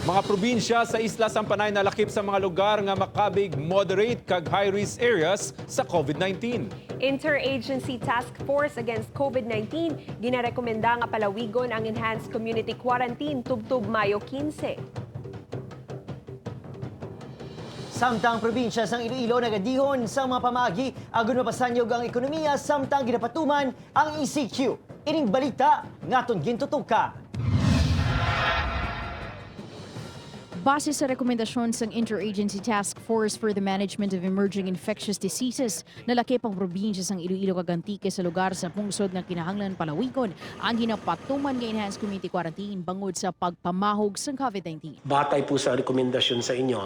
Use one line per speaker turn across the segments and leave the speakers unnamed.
Mga probinsya sa Isla Sampanay nalakip sa mga lugar nga makabig moderate kag high-risk areas sa COVID-19.
Interagency Task Force Against COVID-19 ginarekomenda nga palawigon ang enhanced community quarantine tubtub Mayo 15.
Samtang probinsya sang Iloilo nagadihon sa mga pamagi agon mapasanyog ang ekonomiya samtang ginapatuman ang ECQ. Ining balita ngaton gintutukan.
Base sa rekomendasyon sang Interagency Task Force for the Management of Emerging Infectious Diseases, nalakip ang probinsya sang Iloilo kag Antique sa lugar sa pungsod nga kinahanglan palawigon ang ginapatuman nga enhanced community quarantine bangod sa pagpamahog sang COVID-19.
Batay po sa rekomendasyon sa inyo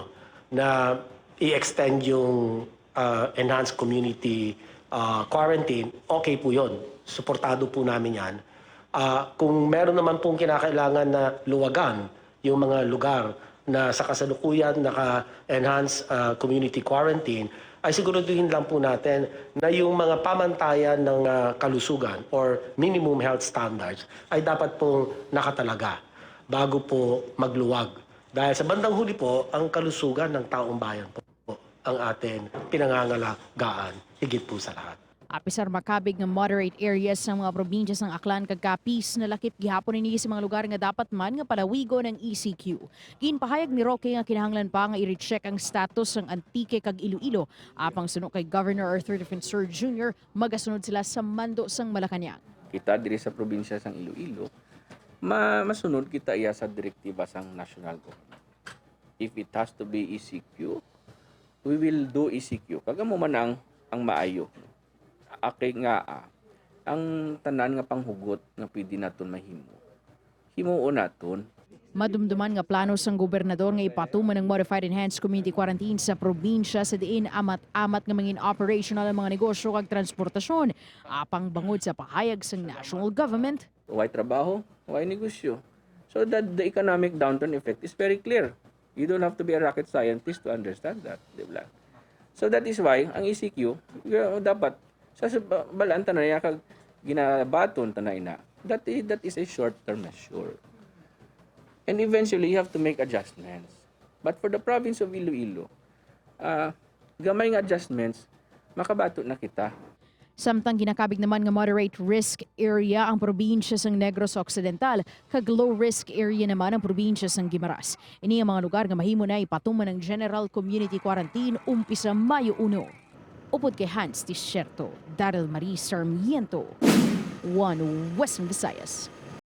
na i-extend yung enhanced community quarantine, okay po yun. Suportado po namin yan. Kung meron naman pong kinakailangan na luwagan yung mga lugar na sa kasalukuyan naka-enhanced community quarantine, ay siguraduhin lang po natin na yung mga pamantayan ng kalusugan or minimum health standards ay dapat pong nakatalaga bago po magluwag. Dahil sa bandang huli po, ang kalusugan ng taong bayan po ang atin pinangangalagaan higit po sa lahat.
Apisar makabig nga moderate areas sa mga probinsya sang Aklan kag Capiz, nalakip gihapon ini sa mga lugar nga dapat man nga palawigo ng ECQ. Ginpahayag ni Roque nga kinahanglan pa nga i-recheck ang status sang Antique kag Iloilo apang suno kay Governor Arthur Defensor Jr., magasunod sila sa mando sang Malacañang.
Kita diri sa probinsya sang Iloilo, masunod kita iya sa direktiba sang national government. If it has to be ECQ, we will do ECQ. Kag amo man ang maayo. Akay nga ang tanan nga panghugot nga pwede naton mahimo, himuon naton.
Madumduman nga plano sang gobernador nga ipatuman ng modified enhanced community quarantine sa probinsya sa diin amat-amat nga mangin operational ang mga negosyo kag transportasyon apang bangod sa pahayag sang national government,
Way trabaho, way negosyo. So that the economic downturn effect is very clear. You don't have to be a rocket scientist to understand that, di ba? So that is why ang ECQ dapat sa balaan tanan ya kag ginabaton tanan ina. That is a short-term measure. And eventually you have to make adjustments. But for the province of Iloilo, gamay nga adjustments makabato na kita.
Samtang ginakabig naman nga moderate risk area ang probinsya sang Negros Occidental kag low risk area naman ang probinsya sang Guimaras. Ini ang mga lugar nga mahimo na ipatuman ng general community quarantine umpisa Mayo 1. Upod kay Hans Tisherto, Daryl Marie Sarmiento, One Western Visayas.